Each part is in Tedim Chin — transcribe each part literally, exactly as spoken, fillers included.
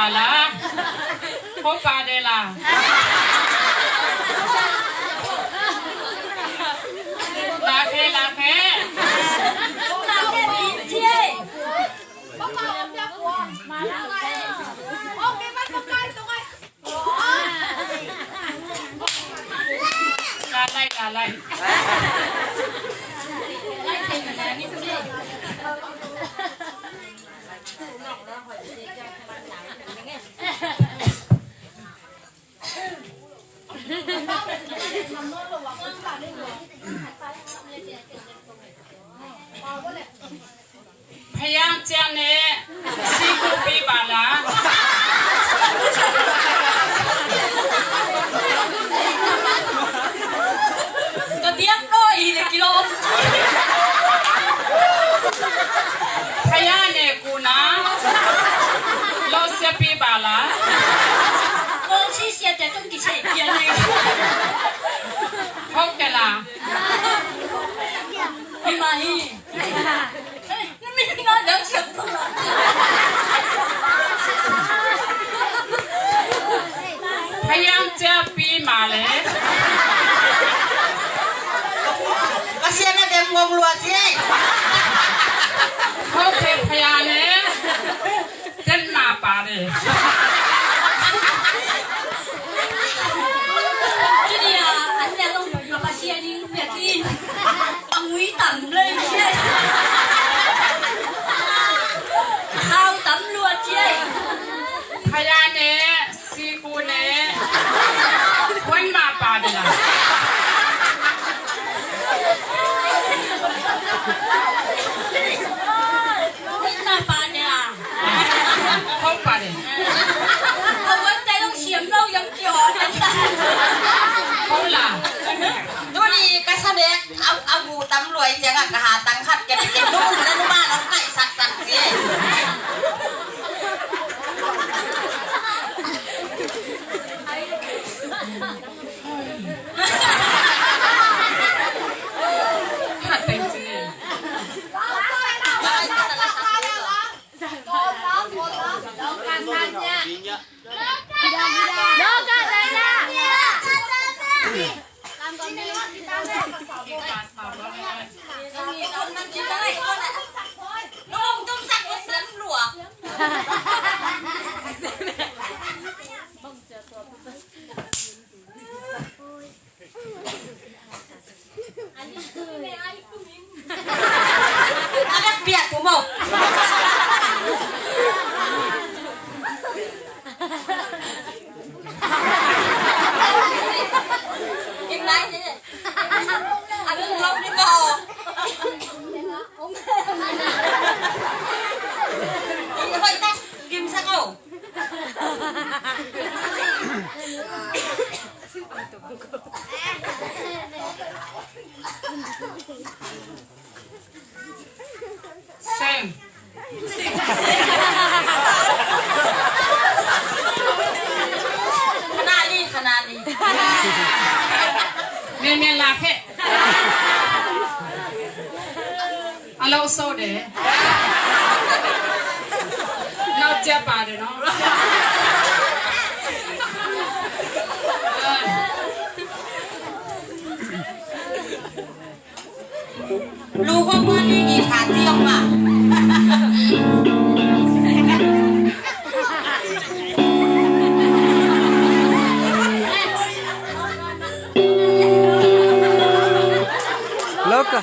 Lala. Hopa de la. Lakhe, lakhe. Lalai, lalai. Phayang ciang ne sikupi bala. Ka biak no i le kilom. Phayang ne kuna lo siapi bala. Lo si sia te tung ki se kia ne. Hok ke la. Hi ma hi. Phayang ciapi ma le. Pasian a dem ngong lua ci. Hok ke phayang ne. Ten ma pa de. Kini a an ne long a Pasian in piak in. A ngui tam lei. A khau tam lua ci. Phayang ne. Siku ne. Huan ma pa de la. Huan ma pa de la. Huan pa de. Huan te long siam lo yam kio. Huan la. Tuni ka sa dek a, a gu tam luai ciang a ka ha tang khat ke te ke nu na nu ma long kai sak sak ci. Seng. Khanali, khanali. Mel mel la khe. A lo so de. Nau cia pa de no. Lu ko ma ni gi kha ti ong ma. Loka.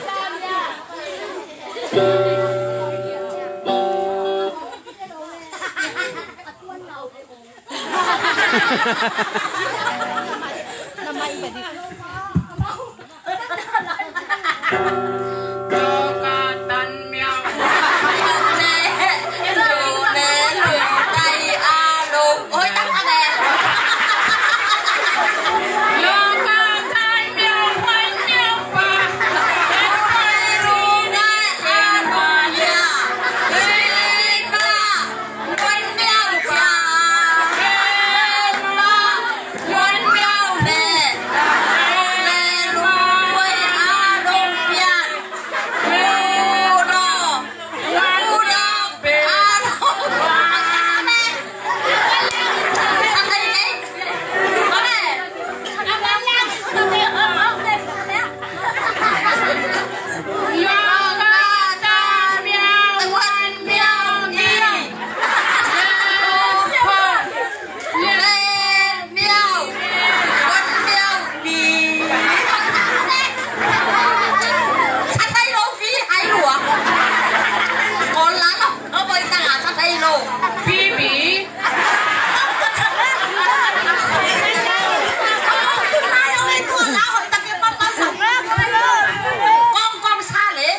Bibi. Kong kong sa le.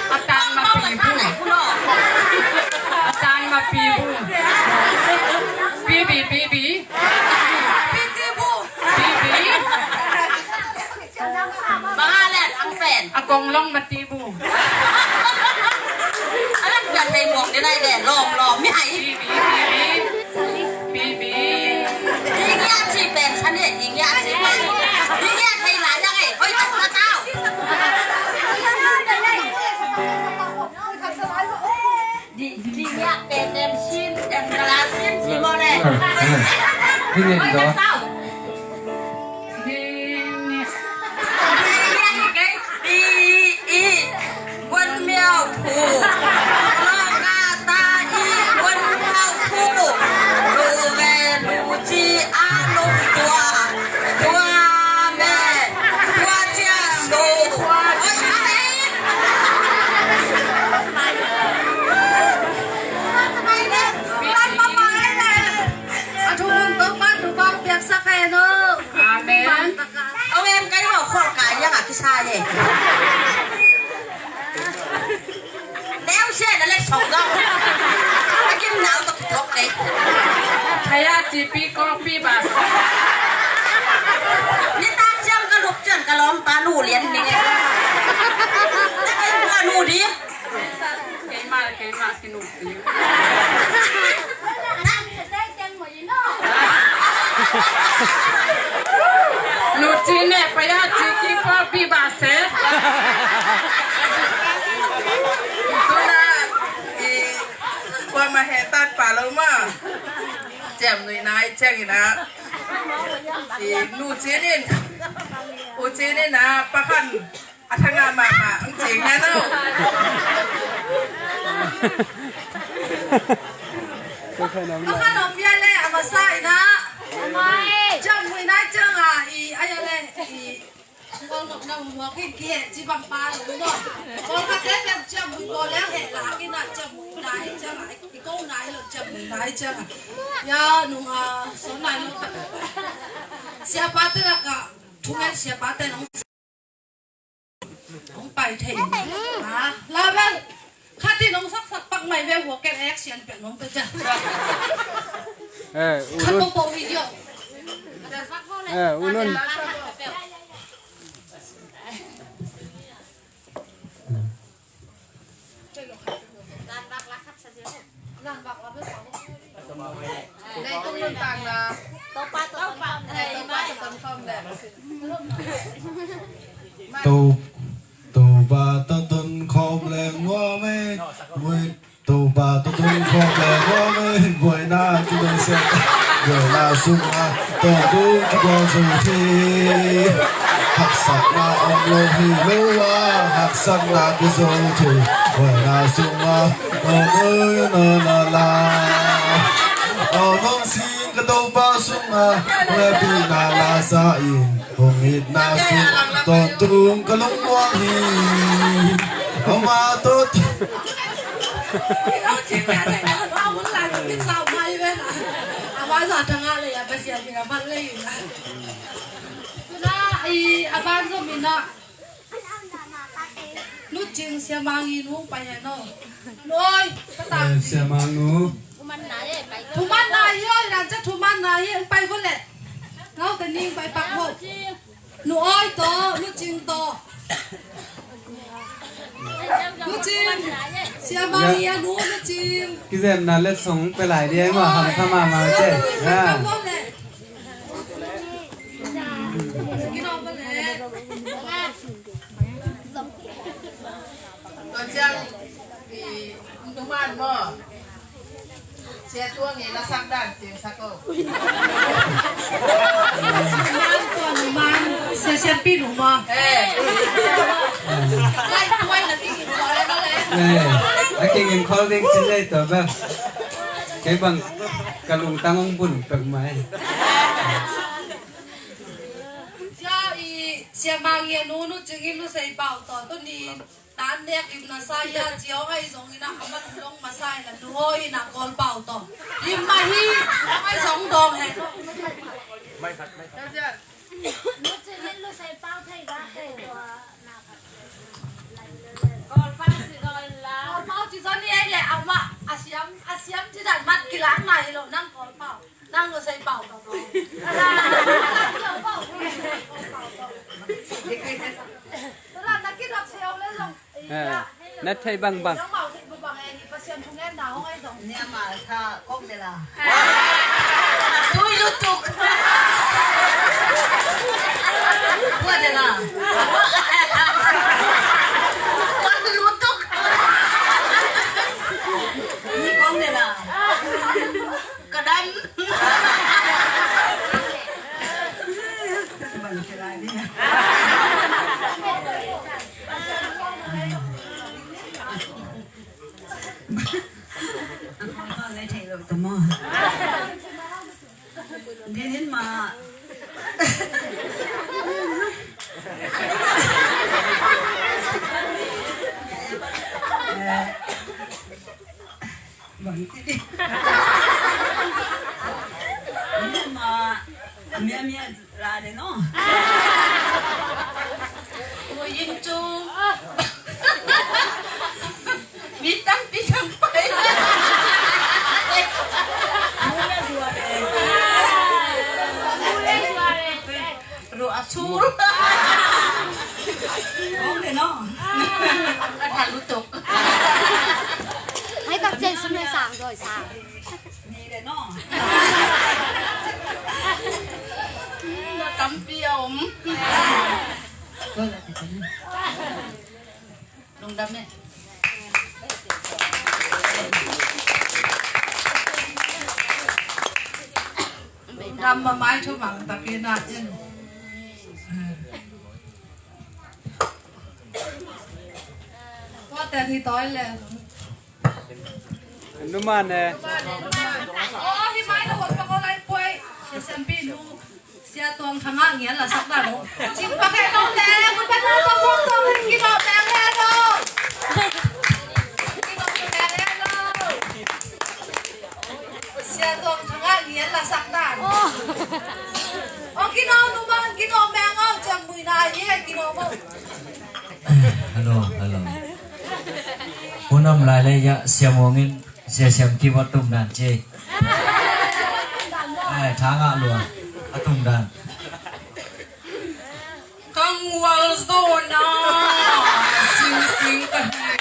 A tan ma pi bu. A tan ma pi bu. Bibi, bibi. Bibi. Bang a le ang pen. A kong long ma ti bu. A le kuan mei muang de nai le lom lom mi hai. Bibi, bibi. Bibi. Ding ya ci pen sa ne, ding ya ci pen. Ding ya thei la ya ngai. Hoi tak na tau. Di, di ya pen dem sin, dem kala sin, si mo le. Hoi tak na tau. Ding ya. Ding ya, okay. Di, i. วัน苗圃，落嘎达一，วัน苗圃，路尾路基阿龙多，多美，多加手，我阿妹。 A thu mun Topa thupha piaksak hen aw. Amen. Amen, kai hau khol kai yang a kisa ye. Neu se na le song dong. A kim nau to kitok le. Thaya tipi kopi bas. Ni tak siang ka lup cian ka lawmpa nu lian ni nge. Ka nu di. Keimah, keimah, kinu. Nuci ne paya ciki pa pi ba se. Tuna i kuama hetat pa lo ma. Ciam nui nai ciang ina. I nuci nin. Uci nin a pakan. A thanga mahmah ang cing hen aw. Pakan om bia le a masa ina. Ciamui nai cianga i a ya le i. Kol nop na muak in ki he ci bang pa lo no. Kol ka te pen ciamui ko le he la ki na ciamui nai cianga i ko nai lo ciamui nai cianga. Ya nung a so nai lo. Siapa te la ka. Thungen siapa te nung. Hong pai thei. Ha, la vel. Khatin hong saksak pak mai ve hua ken action pek nong pe cia. Eh, khat ulun. Popo video. Eh, ulun. To, Topa tawh tonkhawm leng hua mei, buai. Topa tawh tonkhawm leng hua mei, buaina kido siat. Buaina sungah tawntung kibuang zo thei. Haksatna om lo hi lo a, haksatna kizo thei. Buaina sungah tawntung na na la. Aw nong sing ka Topa sungah, hehpihna la sa in, hong itna sung tawntung ka lungmuang hi. Ama tot. Ama za thanga le ya Pasian hi na man le hi na. Tuna i a ban zo mi na. Nu Cing Sia Mang i nu pai hen aw. Nu oi, ka ta. Eh, Sia Mang nu. Thuman na hi oi, nan ca thuman na hi, pai ko le. Ngau ka ning pai pak ho. Nu oi to, Nu Cing to. Nu Cing, Sia Mang i a nu, Nu Cing. Kizem na let song pe lai di ai ma, ham tha ma ma che. Ngau ka ning pai pak ho le. Tua ciang i numan maw? Sia Tuang i lasak dan ciang sak o. Numan, tua numan. Sia Sian Pi nu maw? Eh. Lai tuai na king in khawl le maw le. Eh. A king in khawl ding cin lei tua bel. Kei bang ka lungtang hong bun pek mai. Sia i Sia Mang i a nu Nu Cing i Nu Sei Pau tawh tuni Tan nek lim na sa ia, ciau ngai zong ina, a man long masa ina, luho ina, Kawlpau to. Lim mah hi, ngai zong dong he. Kawlpau ci zong ni ei le, ama, a siam, a siam ci dan mat kilang na hi lo, nang Kawlpau. Nang lo sai pau tau tau. Tula na kidop siau le zong. Eh, na thei bangbang. Nang mau thei bangbang eh, ni Pasian thungen na hong ai zong. Nia ma sa kong de la. Tui lutuk. Kua de la. Kua lutuk. Ni kong de la. Ka dam. Dinin ma. Bang ti di. Ini ma, amia amia la de no. Ui, yin cu. Mi tampi tam pai. Mule dua de. Mule dua de. Ruah a sur. Kong le no. A thal lutuk. Hai tak cen sum le sang doi sang. Ni le no. Na tampi a om. Lungdam e. Lungdam ma mai thu mang ta pi na in. Tua ten hi toi le. Numan e. Oh, hi mai na hot pa ko lai puai. Sia Siampi nu. Sia Tuang Thanga ngian la sak dan lo. Cing pa ke lo le, mun pa nu pa pok tuang ki lo beng le lo. Ki lo beng le lo. Sia Tuang Thanga ngian la sak dan. Oh, ki lo nu bang, ki lo beng o, ciang mui na ye, ki lo mo. Hello, hello. Unam lai le ya, Sia Muang in Sia Siam keyboard tum dan ci. Ai, tha ngah lua. A tum dan. Kangwal zona sing sing ka hi.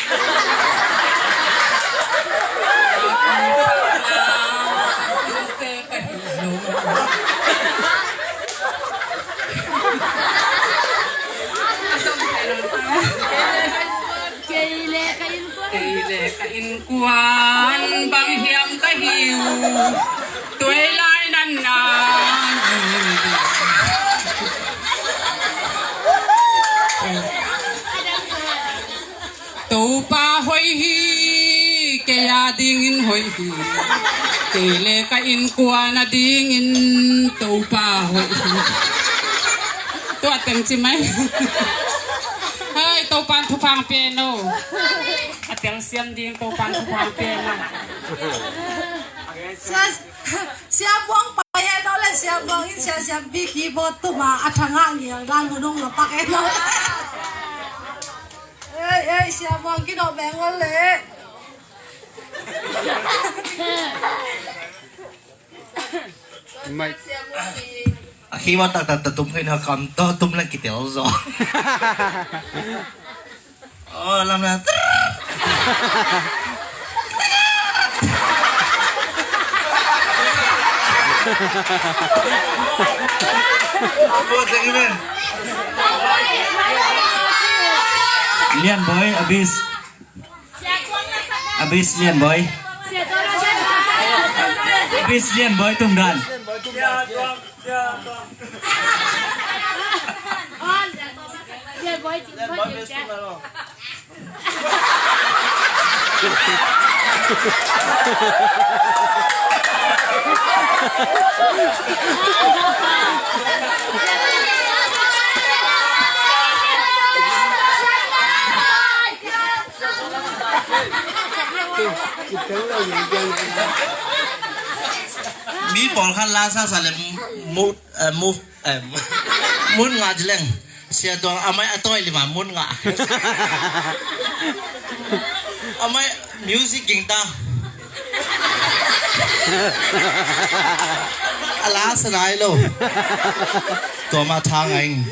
Kei le ka innkuan, kei le ka innkuan bang hiam ka hi uh. Tuai lai nan nan. Topa hoih hi, kei a dingin hoih hi. Kei le ka innkuan a dingin Topa hoih hi. Tua teng ci mai. Hai, Topan thupha pia in o. A telsiam ding Topan thupha pia in o. Sia, Sia Muang pai e no le, Sia Muang in Sia Siampi keyboard tum a, a thanga ngial dan mu nong lo pak e no. Ei, ei, Sia Muang ki no beng ol le. Mai. A khi ma tak tak ta tum khin ha kam to tum lang kitel zo. Oh, lam na. Oh, thank you, man. Lian Boy, Abis. Abis Lian Boy. Abis Lian Boy tum dan. Mi pawlkhat la sasa le mu, eh, mu, eh, mun ngah ci leng. Sia tuang amai a tawi lima mun ngah. Amai music ging ta. A la sa nai lo. Tua mah tha ngai ing.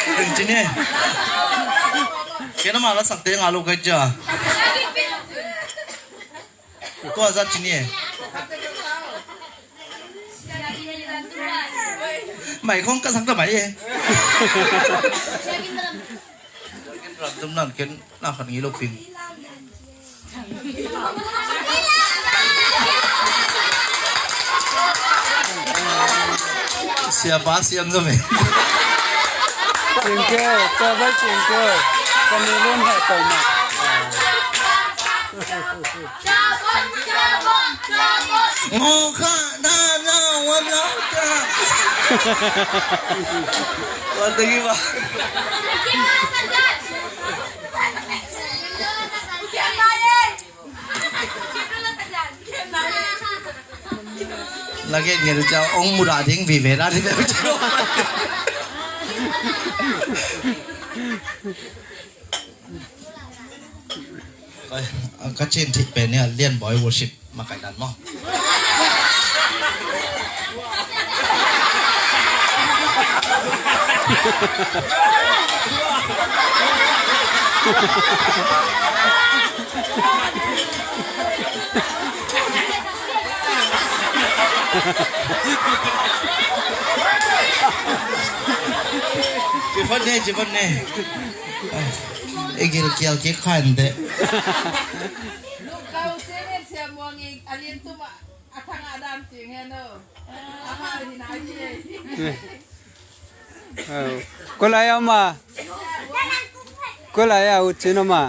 Ken ci ni. Ken amah la sakte ngah lo kai cia. Tua zat ci ni. Mai khong ka sak ta mai e. Ram tum nan ken na khat ngi lo ping. Siapa siam sa ve. Cingkeu, tua bai cingkeu. Kami lun hai kau ma. Ngokha na na wan na ka. Wan tagi ba. Lagi ngian ucau ong muda ding vive na di ucau. Ka cin thik pen ni a Lian Boy worship. Makai dan maw. Ci phot ne, ci phot ne. I gilkial kik khan te. Lungkau singin Sia Muang i a lian tum a, a thang a dan sing hen o. A ma hi nai hi. Kua lai a ma? Kua lai a U Cin a ma?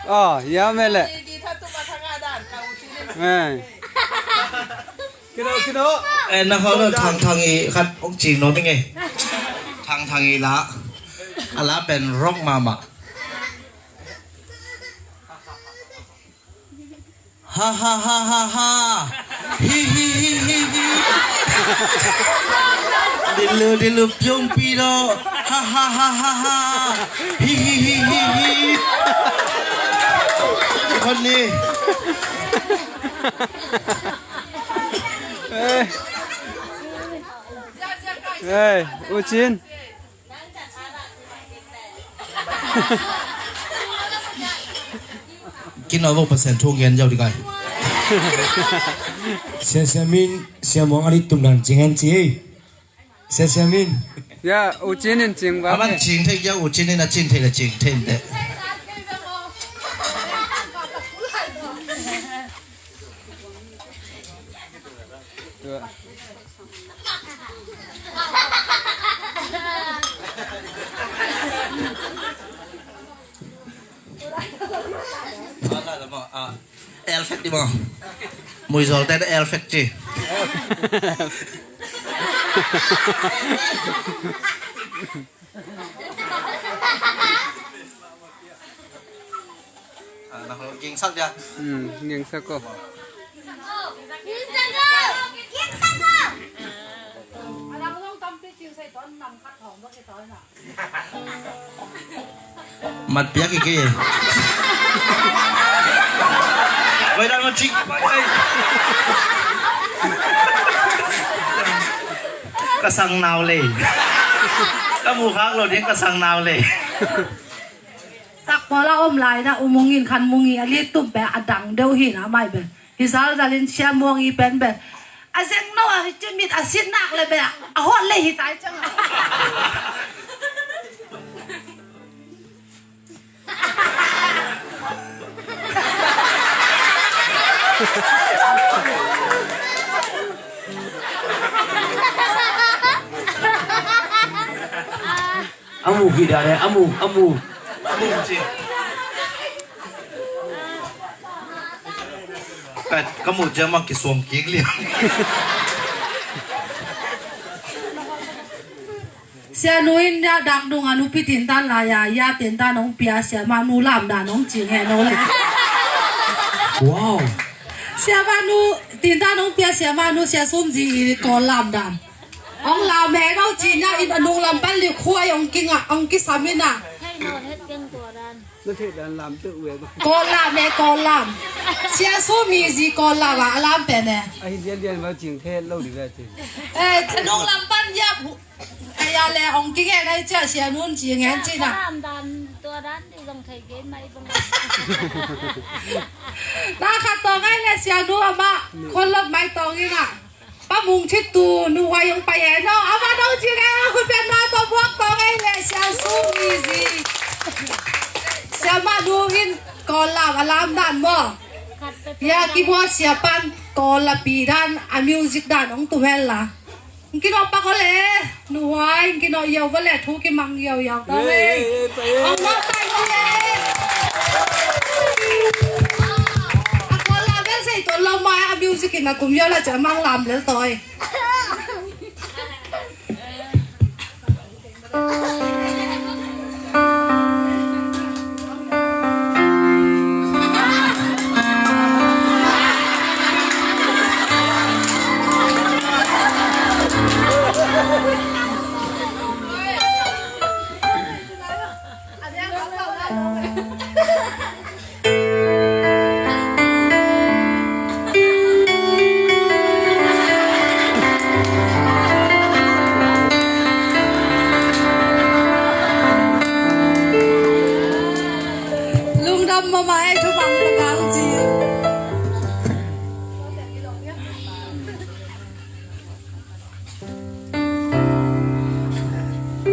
Aw, ya me le. Di, di tha tum a thang a dan ka U Cin. Eh. Kino, kino. Eh, na hawh lo Thang Thang i khat hong cing nuam ing e. Thang Thang i la. A la pen rock mahmah. Ha ha ha ha ha. Hi hi hi hi hi. Dilu dilu piong piro. Ha ha ha ha ha. Hi hi hi hi hi. Kon ni. Eh. Hey, U Cin. Kino vo Pasian thu gen jau di kai. Sia Sia Min, Sia Muang a li tum dan cing hen ci ei. Sia Sia Min. Ya, U Cin in cing ba. Aman cing thei ya U Cin in a cing thei la cing thei de. Tua. Elfek di maw. Muizol ten elfek ci. Ah, na ho gingsak dia. Hmm, gingsak ko. Mat piak i kei. Vai dan ma cik. Ka sang nau le. Ka mu khak lo ding ka sang nau le. Takpawl a om lai na U Mung in Khan Mung i a li tum pen a dang deuh hi na mai pen. Hi zalzal in Sia Muang i pen pen. A zeng no a hi ci mit a sit nak le pen. A hot le hi tai ciang a. A mu hi dan e, a mu, a mu. A mu ci. Ka, ka mu ciang mah kisuang kik liang. Sianu in ya dak dung a nupi tintan lai a, ya tintan hong pia, siamah nu lam dan hong cing he no le. Wow. Siamah nu tintan hong pia, siamah nu sia sum zi i Kawl lam dan. Hong lam he no cin a, in a nung lam pan li khuai hong kinga, hong kisam in a. Thei no het keng tua dan. Na thei dan lam te ue ba. Kawl lam e, Kawl lam. Sia sum i zi Kawl lam a, a lam pen e. A hi lian lian ba cing the lo di ba cing. Eh, a nung lam pan ya. Aya le hong kingen ai cia, sianu in ci ngen ci na. Lam dan tua dan di zong thei gen mai bang. Na khat tawng ai le sianu amah khon lot mai tawng in a. Pa Mung Thit Tu nu huai hong pai e no. Amah dong ci ngen a khut pian na tawh buak tawng ai le sia sum i zi. Siamah nu in Kawl lam a lam dan maw. Ya kibuat sia pan Kawl a pi dan a music dan hong tum hen la. Hong kinawh pak aw le, nuhuai, hong kinawh yau va le, thu kimang yau yau ta le. Hong nawh tai aw le. A Kawl la bel sei tuan lo mai, a music in a kum yau la ca mang lam lel toi. Lungdam mahmah ei, thupha tawh kang ci.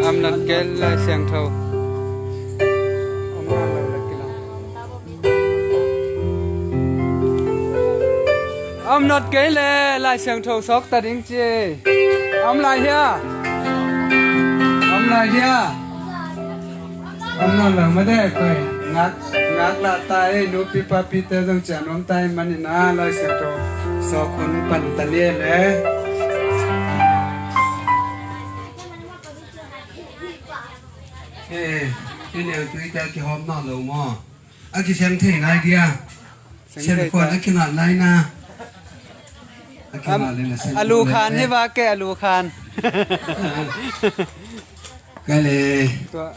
Om not kei le Lai Siangtho. Om not kei le Lai Siangtho sawk ta ding ci. Om lai hia? Om lai hia? Om not lo mah de koi. Ngak, ngak lah ta ei, nupi papite zong cian om ta ei, manin a Lai Siangtho sawk hun pan ta ni le. Eh, i neu tui ta kihawm nawn lo maw? A kiseng thei nai dia. Seng thei ta. Seng khuan a kingah nai na. A kingah le na seng a lu khuan khan le hi va ke a lu khan. Ka le. Tua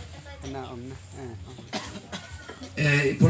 na om na. Eh, om. Eh, i